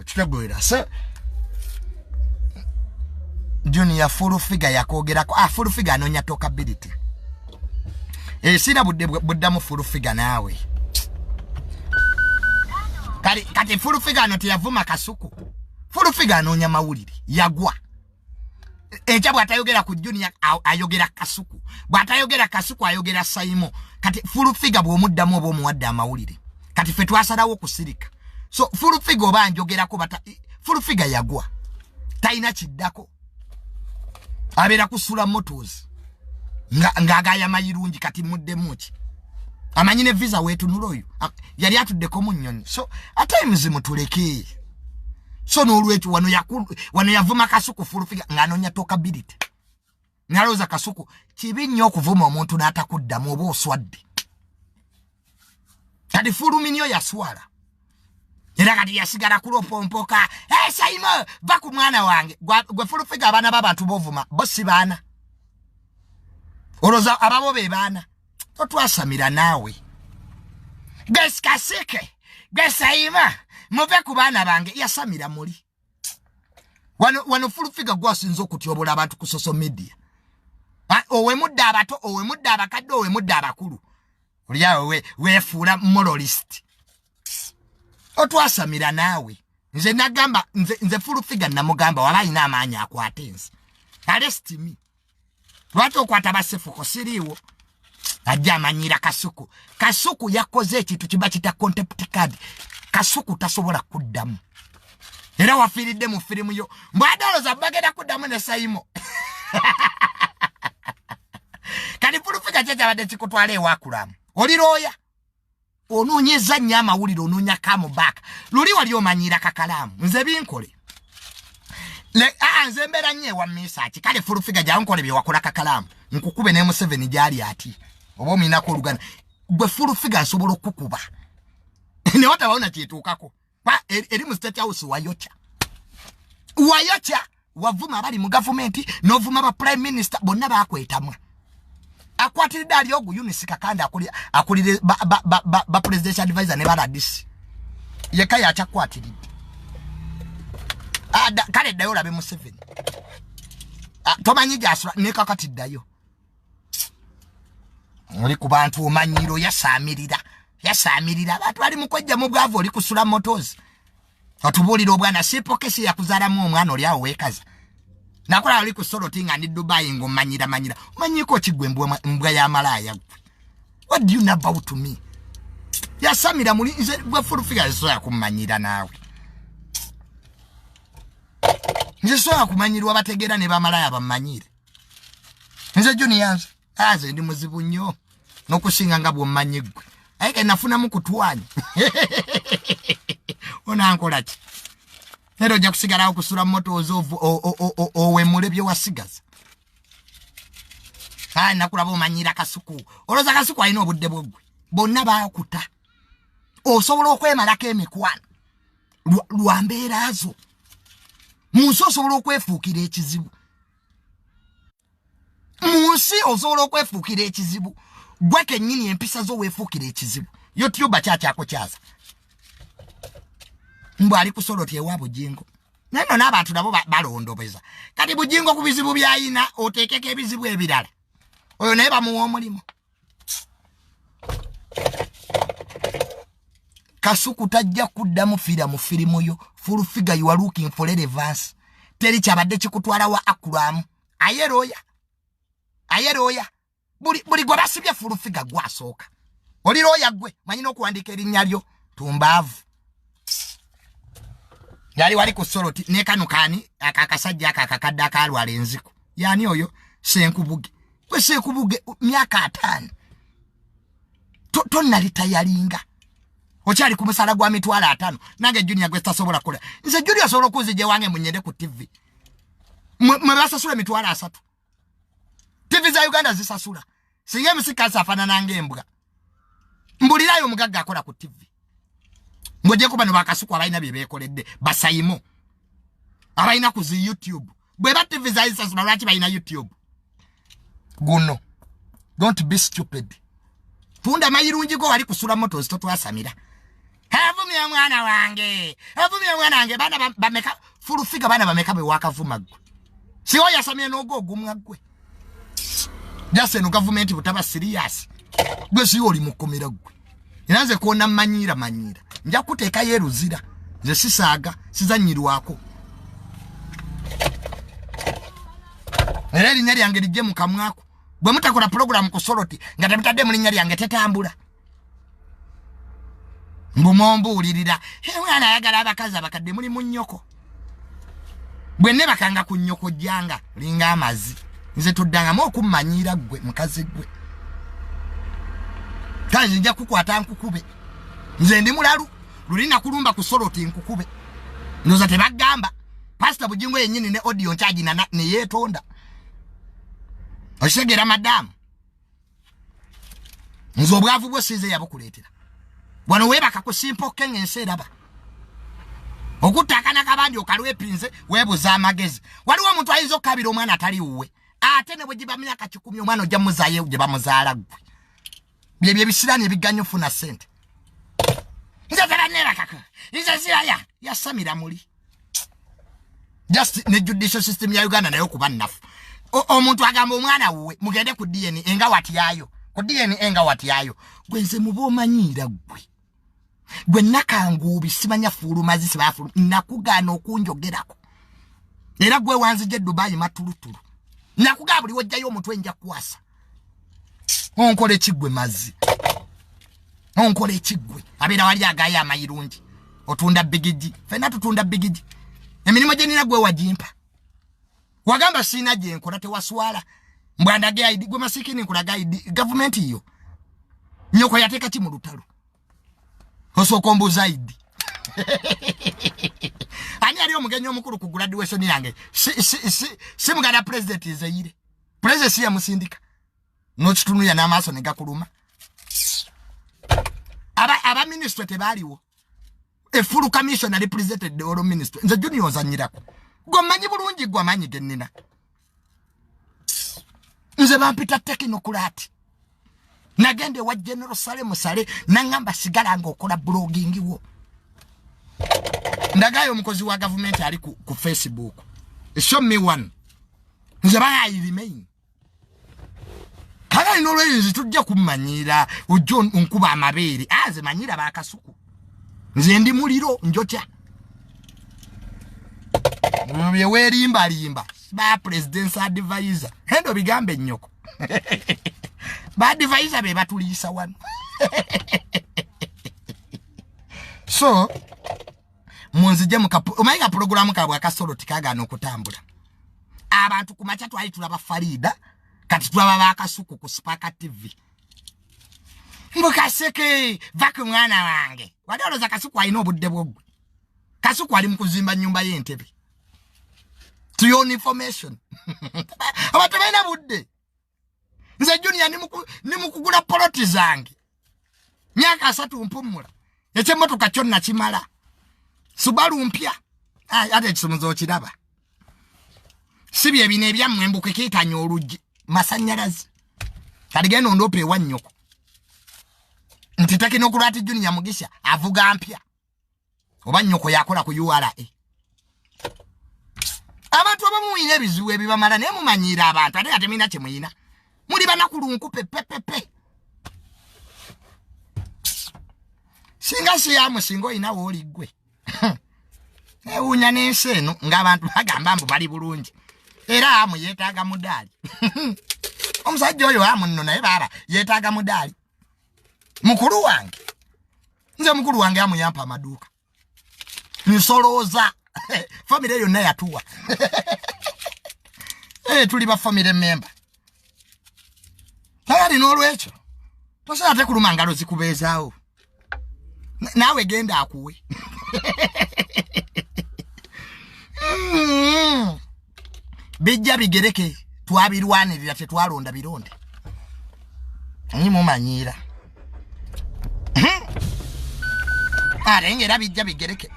Kitegeera? So Junior, full figure yakwogerako. Ah, full figure anoonya talkability. Sina budde buddamu full figure naawe. Kati kati full figure ano teyavuma Kasuku. Full figure anoonya mawulire, yagwa. Ekya bw'atayogera ku Junior, ayogera Kasuku, bw'atayogera Kasuku, ayogera Saimo. Kati full figure bw'omuddamu oba omuwadde amawulire. Kati ffe twasalawo okusirika. So full figure oba njogerako bata, full figure yagwa, talina kiddako, abeera kusula Motors ng'agaya mayirungi. Kati muddemu ki? Amanyi ne visa weetunula oyo yali atuddeko mu nnyonyi. So at times mutuleke. So n'olwekyo wano yavuma Kasuku full figure ng'anoonya talkability, nalowooza Kasuku. Kibi nnyo okuvuma omuntu n'atakuddamu, oba oswadde. Kati Fuluminyo yaswala, era kati yasigala kulopompoka. Hey, Saimo, va ku mwana wange. Gwe full figure, abaana b'abantu bovuma bo si baana? Olowooza ababo be baana? Totwasamira naawe. Gesikasike gesaima, muve ku baana bange. Yasamira muli wano. Wano full figure gwasinza okutyobola abantu ku social media. Owemudde abato, owemudde abakadde, owemudde abakulu. Oliawe weefuula moralist, otwasamira naawe. Nze nagamba, nze full figure namugamba waba alina amaanyi akwate ensi. Arrest me. Lwaki okwata basefuko? Siriiwo. Ajja amanyira Kasuku. Kasuku yakoze ekintu kiba kita contempt card. Kasuku tasobola kuddamu, era wafiiridde mu firimu yo. Mbwadoloza bagenda kuddamu ne Saimo. Kati full figure kyekyabadde kikutwala ewakulamu? Oli looya, onoonyeza nnyo amawulire, onoonya comeback. Luli wali omanyira kakalaamu. Nze binkole. Nze mbeera nnyo ewa misaaki. Kale full figure, jankole bye wakola kakalaamu, nkukube ne Museveni gyali ati oba omulinako oluganda. Gwe full figure, nsobola okukuba ne watabawo nakyetuukako. Eri mu State House wayokya, wayokya, wavuma abali mu gavumenti n'ovuma ba prime minister bonna bakwetamwa. Akwatiridde ali ogu Eunice Kakande, akulire ba presidential advisor ne baradisi yekka yakyakwatiridde. Kale ddayo olabe Museveni. Tomanyi gyasula nekakati. Ddayo oli ku bantu omanyiro. Yasaamirira, yasaamirira abantu bali mukwejja mu bwavu. Oli kusula Motors, otubuulira obwana sipokesi yakuzaalamu omwana. Oli awo weekaza. Nakola oli ku Soloti nga ndi Dubai ng'omanyira manyira. Omanyiko ki gwe, mbwa y'amalaaya gwe? What do you know about me? Yasamira muli. Nze gwe full figure soya kumanyira naawe. Nze soya kumanyirwa bategeera ne bamalaaya bamanyire. Nze Junior, nze aze ndi muzibu nnyo n'okusinga nga bw'ommanyi ggwe. Aye ke nafunamu kutwanya, onankola ki? Era ojja kusigalawo kusula Motors, owemule bye wasigaza. Aye nakulaba omanyira Kasuku. Olowooza Kasuku alina obudde bwoggwe? Bonna baakuta. Osobola okwemalako emikwano lwa mbeera zo mu nsi. Osobola okwefuukira ekizibu mu nsi, osobola okwefuukira ekizibu gwe kennyini, empisa zo weefuukira ekizibu. YouTube kyakyakukyaza mbw ali kusoloti ewa Bujingo. Naye nno n'abantu nabo balondobeza. Kati Bujingo ku bizibu by'ayina oteekeko ebizibu ebirala, oyo naye bamuwa omulimu. Kasuku tajja kuddamu fiira mu firimu yo. Full figure, you are looking for relevance. Teri kyabadde kikutwala wa akulamu. Aye looya, aye looya, buli gwe basibye full figure gwasooka. Oli looya gwe, manyi n'okuwandiika erinnya lyo tumbaavu. Yali wali ku Soloti ne kano kani akakasajja aka akakadde akalwala enziku. Yani oyo Senkubuge? Gwe Senkubuge, myaka 50 tonnalitayalinga, okyali ku musala gwa 500,000. Nange Junior gwe sitasobola kukola. Nze Junior osobola okunzija ewange munyende ku TV mwe basasula 30,000. TV za Uganda zisasula. Singa emusikasi afaanana ng'embwa. Mbulirayo omugagga akola ku TV ng'ogyeko bano bakasuku abalina bye beekoledde, basayimo abalina ku zi YouTube. Bwe ba TV zayisasula, lwaki balina YouTube? Guno, don't be stupid. Tunda mayirungi go wali kusula Motors, totwasamira. Avumye omwana wange, avumye omwana wange. Baana bameka fulufiga, baana bameka be wakavuma ggwe? Siwo yasamye n'ogwo ogumwa ggwe. Just eno gavumenti butaba serious. Gwe siwo oli mukomera ggwe. Era nze kwona manyiira manyiira, nja kuteekayo eruzira. Nze sisaaga, sizannyirwako. Era erinnya lyange lijje mu kamwako. Bwe mutakola pulogulaamu ku Soloti nga temutadde mu linnya lyange, tetambula. Mbu mombuulirira omwana ayagala abakazi abakadde, muli mu nnyoko. Bwe nebakanga ku nnyoko jjanga linga amazi. Nze toddangamu okummanyiira ggwe mukazi ggwe. Kale nze nja kukwata nkukube. Nze ndi mulalu, luli nakulumba ku Soloti nkukube. Ndoza tebagamba Pasita Bujingo yennyini ne audio nkyagina ne yeetonda. Okitegeera madamu? Nze obwavu bwo sinze yabukuleetera. Wano weebaka ku simple kenge, ensi eraba okutta akana kabandi okalwepinze, weebuza amagezi. Waliwo omuntu ayinza okukabira omwana atali wuwe? Ate ne bwe giba myaka 100, omwana ojja muzaayo gye bamuzaala. Ggwe byebyo ebisiraani ebiganya ofuna ssente. Nze tebanneebakako, nze ziraya yasamira muli. Just ne judicial system ya Uganda nayo kuba nnafu. Omuntu agamba omwana wuwe, mugende ku DNA enga watyayo, ku DNA enga watyayo. Gwe nze muba omanyiira ggwe. Gwe nakanguubi simanya fuulumazi sibafulu, nakugaana okunjogerako. Era gwe wanzija e Dubayi matulutulu. Nakugaa buli wojjayo omutwe nja kukwasa. Onkola ekiggwe mazzi, onkola ekiggwe. Abeera wali agayo amayirungi, otunda bigigi, fenna tutunda bigigi. Emirimu gye nina gwe wagimpa, wagamba siina gyenkola. Tewaswala mbwandage ID? Gwe masikini, nkulaga ID gavumenti yo. Nyoko yateeka ki mu lutalo? Osooka ombuuza ID. Ani ali omugenyi omukulu ku graduation yange? Si muganda president nzeyire? President si yamusindika? Nokitunuya n'amaaso ne gakuluma. Aba ministry tebaaliwo. A full commission represented the whole ministry. Nze Junior ozanyirako? Gwe mmanyi bulungi gwe amaanyi ge nnina. Nze bampita technocrat. Nagenda ewa General Sale Musale, naŋŋamba sigala ng'okola blogging wo. Ndagayo omukozi wa gavumenti ali ku Facebook. Show me one. Nze ba I remain. Kale n'olweyinzi tujja kummanyiira, ojja onkuba amabeere. Ah, nze manyira bakasuku. Nze ndi muliro njokya. Bye weerimbalimba ba president's advisor, hendo bigambe ennyoko. Ba advisor be batuliisa wano. So munzije omanyi ka pulogulaamu kaabwe akasolo tikagaana okutambula. Abantu ku makya twali tulaba Farida, kati tulaba bakasuku ku Spark TV. Mbu Kaseke, va ku mwana wange. Wali olowooza Kasuku alina obudde bwoggwe? Kasuku ali mu kuzimba nnyumba y'entebe. To your information, abantu tebalina budde. Nze Junior ndi mu kugula poloti zange, myaka 30 mpummula. Ekyemmotoka kyo nakimala, Subaru mpya. Ate ekisumuzo okiraba, si bye bino ebyammwe mbukekeetanya oluggi masanyalaze. Kati genda ondoopa ewa nnyoko nti technocrat Junior Mugisha avuga mpya, oba nnyoko yakola ku URA. Abantu abamu muyina ebizibu ebibamala, naye mumanyiira abantu, ate nga temulina kye muyina. Muli banakulunku pepepepe. Singa siyamu, singa olina wooli ggwe. Ewuunya n'ensi eno ng'abantu bagamba mbu bali bulungi. Era amu yeetaaga mudaali. Omusajja oyo amu nno naye baaba yeetaaga mudaali. Mukulu wange, nze mukulu wange amu yampa amaduuka, nsolooza. Famire yonna yatuwa. Tuli ba family member. Tayali n'olwekyo tosobola ate kuluma ngalo zikubeezaawo. Naawe genda akuwe. Bijja bigereke, twabirwanirira, tetwalonda bironde. Nyi mumanyiira. Ate ngaera bijja bigereke.